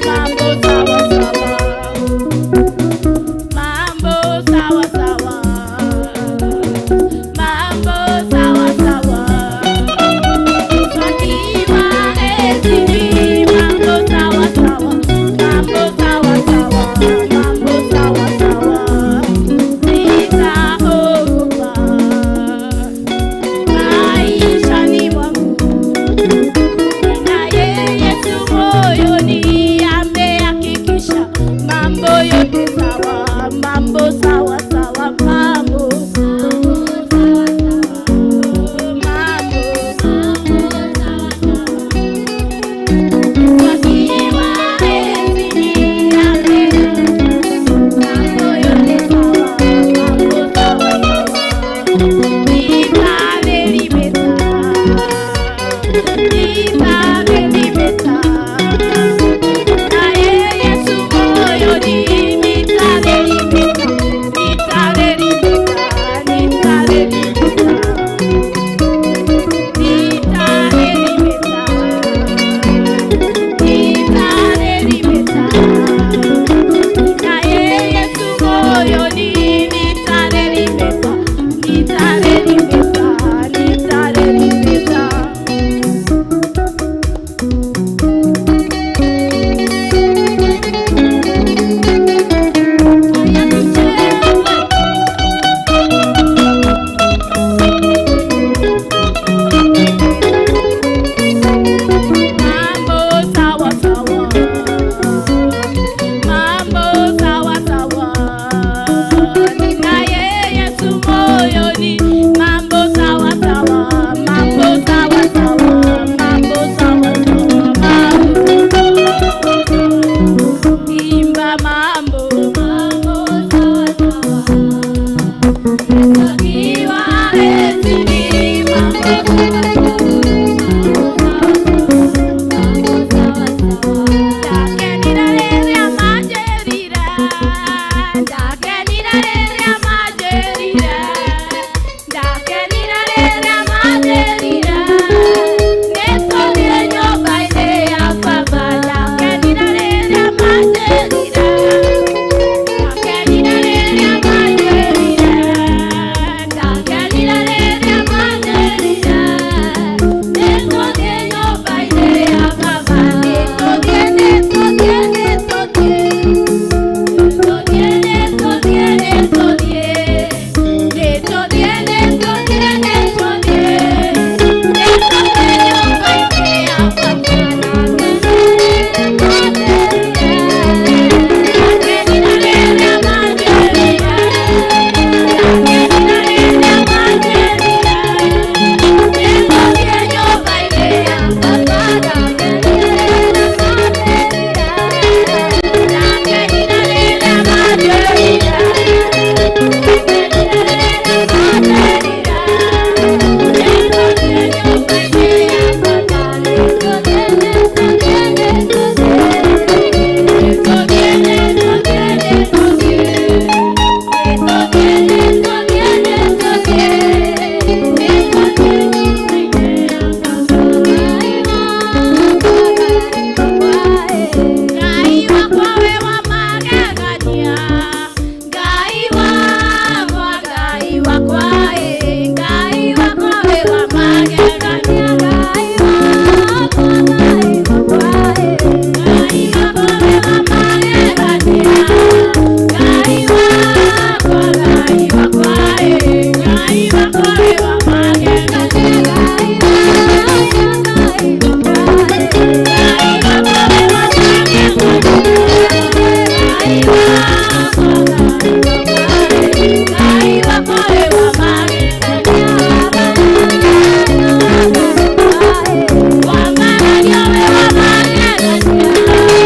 mambo sawa sawa, mambo sawa sawa, mambo sawa sawa. Yesu akiwa enzini, mambo sawa sawa.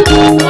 Thank you.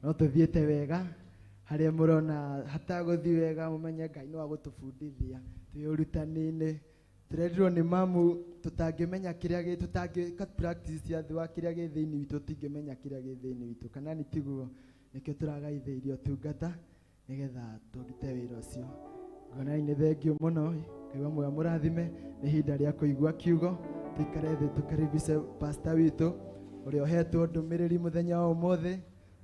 No tũthiĩte wega harĩa mũrona hatagũthiĩ wega mũmenye Ngai no agũtũbundithia twĩ ũrutani-inĩ. Tũrerirwo nĩ mamu tũtangĩmenya kĩrĩa gĩ tũtangĩka practice ya thĩ wa kĩrĩa gĩ thĩinĩ witũ tũtingĩmenya kĩrĩa gĩ thĩinĩ witũ kana nĩ tiguo nĩkĩo tũragaithĩirio ũtungata nĩgetha tũrute wĩra ũcio. Ngonai nĩ thengiũ mũno Ngai wa muoyo mũrathime nĩ ihinda rĩa kũigua kiugo tũikare thĩ tũkaribice pastor witũ ũrĩa ũhetwo ndũmĩrĩri mũthenya wa ũmũthĩ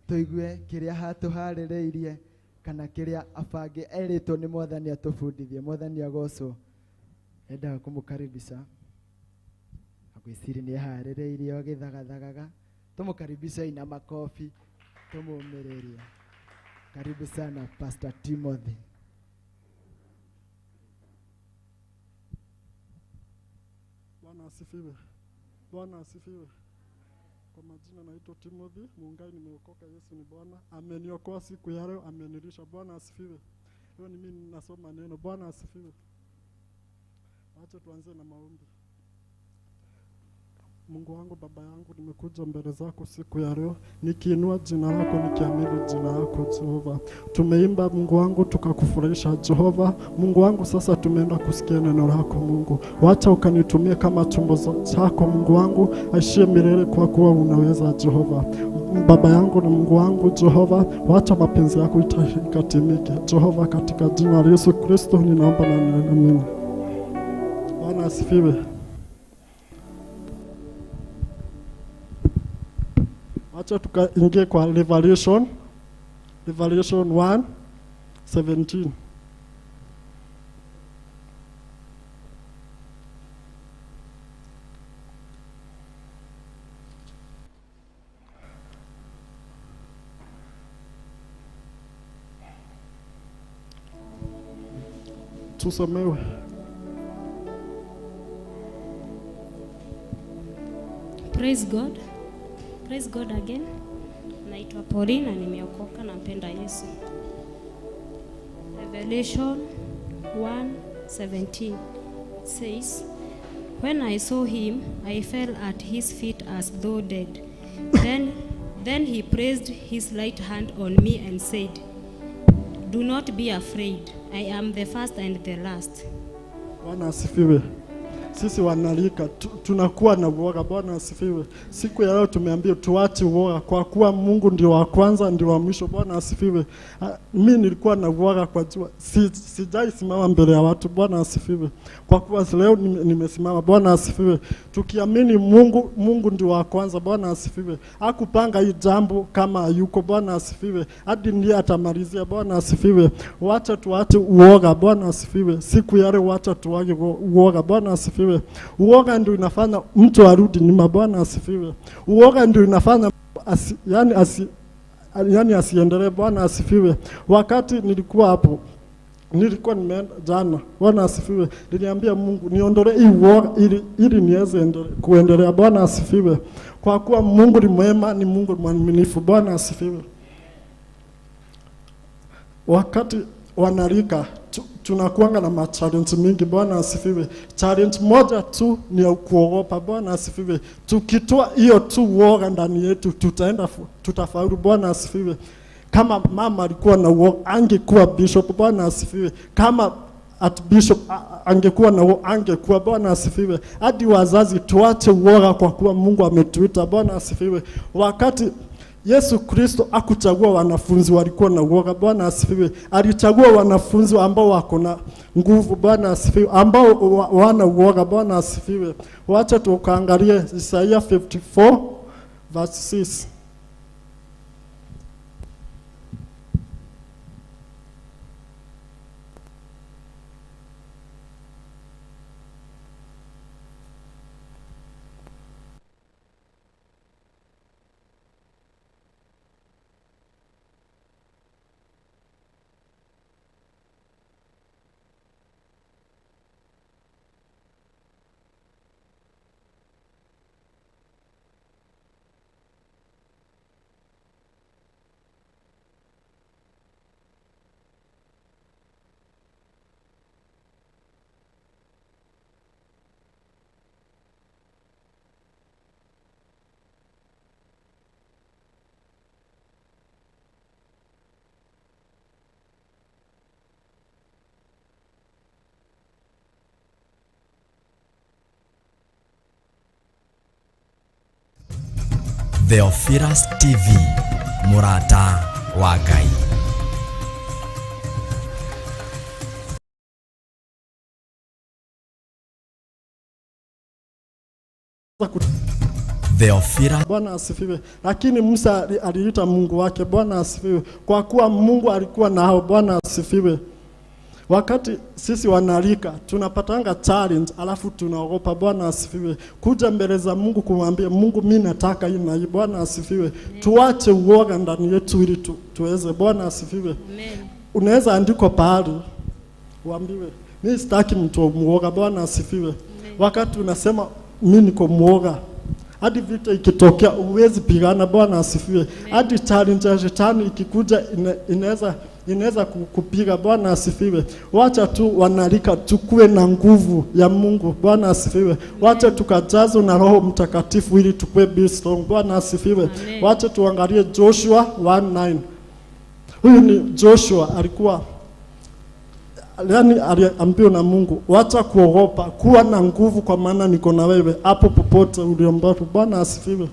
tũigue kĩrĩa hatũharĩrĩirie kana kĩrĩa abange erĩtwo nĩ Mwathani atũbundithie. Mwathani agocwo. Endaga kũmũkaribisha agwĩciria nĩ eharĩrĩirie agĩthagathagaga tũmũkaribishe na makofi tũmũmĩrĩrie. Karibu sana Pastor Timothy. Bwana asifiwe. Bwana asifiwe. Kwa majina naitwa Timothy Mungai, nimeokoka. Yesu ni Bwana, ameniokoa siku ya leo, amenilisha. Bwana asifiwe. Leo ni mimi nasoma neno. Bwana asifiwe. Acha tuanze na maombi. Mungu wangu, Baba yangu, nimekuja mbele zako siku ya leo nikiinua jina lako, nikiamini jina lako Jehova. Tumeimba Mungu wangu tukakufurahisha Jehova. Mungu wangu, sasa tumeenda kusikia neno lako Mungu. Wacha ukanitumie kama chombo chako Mungu wangu, aishie milele kwa kuwa unaweza Jehova. Baba yangu na Mungu wangu Jehova, wacha mapenzi yako ikatimike Jehova, katika jina la Yesu Kristo ninaomba na ninaamini. Bwana asifiwe. Acha tukaingie kwa Revelation 1:17. Tusomewe. Praise God. Praise God again. Naitwa Pauline na nimeokoka, nampenda Yesu. Revelation 1:17 says, When I saw him, I fell at his feet as though dead. Then he placed his right hand on me and said, Do not be afraid. I am the first and the last. Bwana asifiwe. Sisi wanalika tunakuwa na uoga. Bwana asifiwe. Siku ya leo tumeambiwa tuache uoga kwa kuwa Mungu ndio wa kwanza ndio wa mwisho. Bwana asifiwe. Mimi nilikuwa na uoga kwa jua sijai simama mbele ya watu. Bwana asifiwe. Kwa kuwa leo nimesimama. Bwana asifiwe. Tukiamini Mungu, Mungu ndio wa kwanza. Bwana asifiwe. Hakupanga hii jambo kama hayuko. Bwana asifiwe. Hadi ndiye atamalizia. Bwana asifiwe. Wacha tuache uoga. Bwana asifiwe. Siku ya leo wacha tuache uoga. Bwana asifiwe. Uoga ndio inafanya mtu arudi nyuma. Bwana asifiwe. Uoga ndio inafanya yani asiendelee. Bwana asifiwe. Wakati nilikuwa hapo, nilikuwa nimeenda jana. Bwana asifiwe. Niliambia Mungu niondolee hii uoga ili niweze kuendelea. Bwana asifiwe. Kwa kuwa Mungu ni mwema, ni Mungu mwaminifu. Bwana asifiwe. Wakati wanarika tunakuanga na ma-challenge mingi. Bwana asifiwe. Challenge moja tu ni ya kuogopa. Bwana asifiwe. Tukitoa hiyo tu uoga ndani yetu tutaenda tutafaulu. Bwana asifiwe. Kama mama alikuwa na uoga angekuwa bishop. Bwana asifiwe. Kama at bishop angekuwa na uoga angekuwa. Bwana asifiwe. Hadi wazazi tuache uoga kwa kuwa Mungu ametuita. Bwana asifiwe. Wakati Yesu Kristo hakuchagua wanafunzi walikuwa na uoga. Bwana asifiwe. Alichagua wanafunzi ambao wako na nguvu. Bwana asifiwe. Ambao wana uoga. Bwana asifiwe. Wacha tukaangalie Isaiah 54 verse 6. Theophilus TV, mũrata wa Ngai. Theophilus Bwana asifiwe. Lakini Musa aliita Mungu wake. Bwana asifiwe. Kwa kuwa Mungu alikuwa nao. Bwana asifiwe. Wakati sisi wanalika tunapatanga challenge, alafu tunaogopa. Bwana asifiwe. Kuja mbele za Mungu kumwambia Mungu, mimi nataka hii na hii. Bwana asifiwe. Tuache uoga ndani yetu ili tuweze. Bwana asifiwe. Unaweza andikwa pahali uambiwe mimi sitaki mtu muoga. Bwana asifiwe. Wakati unasema mimi niko muoga, hadi vita ikitokea huwezi pigana. Bwana asifiwe. Hadi challenge ya shetani ikikuja inaweza kupiga. Bwana asifiwe. Wacha tu wanalika tukue na nguvu ya Mungu. Bwana asifiwe. Wacha tukajazwe na Roho Mtakatifu ili tukue be strong. Bwana asifiwe. Wacha tuangalie Joshua 1:9. Huyu ni Joshua, alikuwa yani aliambiwa na Mungu, wacha kuogopa, kuwa na nguvu, kwa maana niko na wewe hapo popote uliombapo. Bwana asifiwe.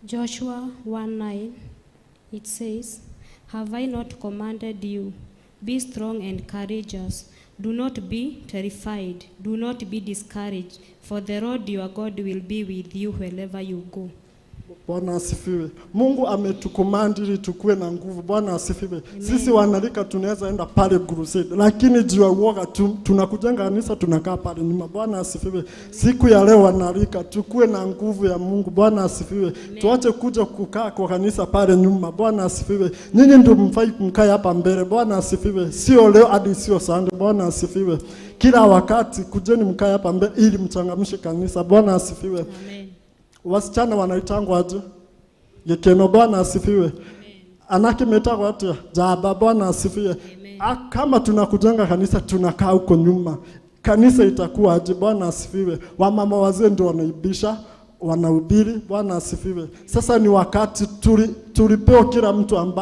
Joshua 1:9, it says, Have I not commanded you? Be strong and courageous. Do not be terrified. Do not be discouraged, for the Lord your God will be with you wherever you go. Bwana asifiwe. Mungu ametucommand ili tukue na nguvu. Bwana asifiwe. Sisi wanalika tunaweza enda pale crusade, lakini juu ya uoga tunakujenga kanisa tunakaa pale nyuma. Bwana asifiwe. Siku ya leo wanalika tukue na nguvu ya Mungu. Bwana asifiwe. Tuache kuja kukaa kwa kanisa pale nyuma. Bwana asifiwe. Nyinyi ndio mfai mkae hapa mbele. Bwana asifiwe. Sio leo hadi sio Sunday. Bwana asifiwe. Kila wakati kujeni mkae hapa mbele ili mchangamshe kanisa. Bwana asifiwe. Amen. Wasichana wanaitangwa aje? Gikeno. Bwana asifiwe. Anake metagwa atia? Jaba. Bwana asifiwe. Kama tunakujenga kanisa tunakaa huko nyuma, kanisa itakuwa aje? Bwana asifiwe. Wamama wazee ndio wanaibisha, wanahubiri. Bwana asifiwe. Sasa ni wakati tulipewa kila mtu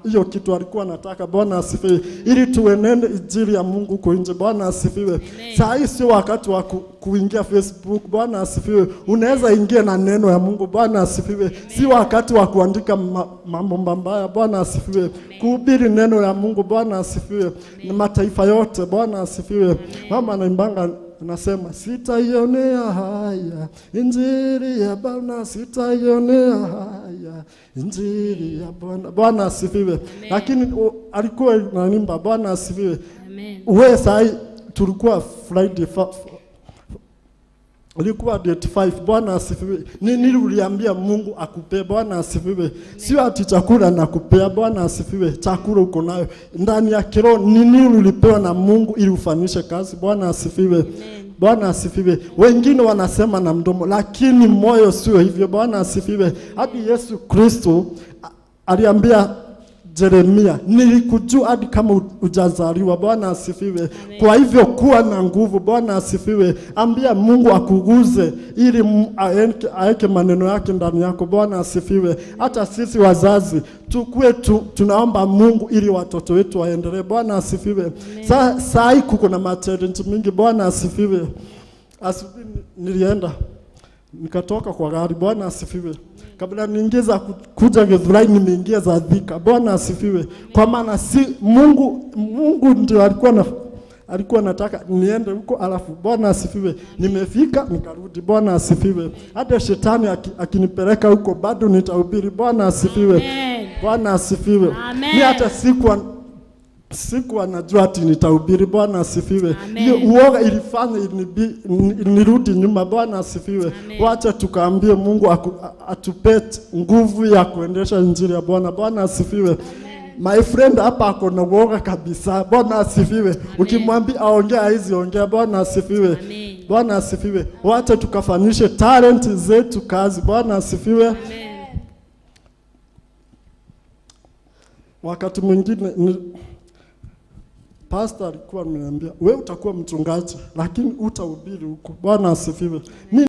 hiyo kitu alikuwa anataka. Bwana asifiwe. Ili tuenende injili ya Mungu huko nje. Bwana asifiwe. Saa hii sio wakati wa kuingia Facebook. Bwana asifiwe. Unaweza ingia na neno ya Mungu. Bwana asifiwe. Si wakati wa kuandika mambo mabaya. Bwana asifiwe. Kuhubiri neno la Mungu. Bwana asifiwe. Na mataifa yote. Bwana asifiwe. Mama anaimbanga nasema, sitaionea haya injili ya Bwana, sitaionea haya injili ya Bwana. Bwana asifiwe. Lakini alikuwa anaimba Bwana asifiwe. Wewe sai tulikuwa Friday ulikuwa date 5. Bwana asifiwe. Nini uliambia Mungu akupe? Bwana asifiwe. Sio ati chakula nakupea. Bwana asifiwe. Chakula uko nayo ndani ya kiroho. Nini ulipewa na Mungu ili ufanishe kazi? Bwana asifiwe. Bwana asifiwe. Wengine wanasema na mdomo, lakini moyo sio hivyo. Bwana asifiwe. Hadi Yesu Kristo aliambia Jeremia, nilikujua hadi kama hujazaliwa. Bwana asifiwe. Kwa hivyo kuwa na nguvu. Bwana asifiwe. Ambia Mungu akuguze ili aeke maneno yake ndani yako. Bwana asifiwe. Hata sisi wazazi tukue tunaomba Mungu ili watoto wetu waendelee. Bwana asifiwe. Saa hii kuko na challenge mingi. Bwana asifiwe. Asubuhi nilienda nikatoka kwa gari. Bwana asifiwe. Kabla niingiza kuja Githurai nimeingia za Thika. Bwana asifiwe. Kwa maana si Mungu ndio alikuwa anataka niende huko, alafu Bwana asifiwe. Nimefika nikarudi. Bwana asifiwe. Hata shetani akinipeleka huko bado nitahubiri. Bwana asifiwe. Bwana asifiwe. Ni hata siku Sikuwa najua ati nitahubiri. Bwana asifiwe. Amen. Hiyo uoga ilifanya nirudi nyuma. Bwana asifiwe. Amen. Wacha tukaambie Mungu atupe nguvu ya kuendesha injili ya Bwana. Bwana asifiwe. My friend hapa ako na uoga kabisa. Bwana asifiwe. Ukimwambia aongee haizi ongea. Bwana asifiwe. Amen. Bwana asifiwe. Wacha tukafanyishe talent zetu kazi. Bwana asifiwe. Amen. Wakati mwingine pastor alikuwa ameniambia, wewe utakuwa mchungaji lakini utahubiri huko. Bwana asifiwe. Mimi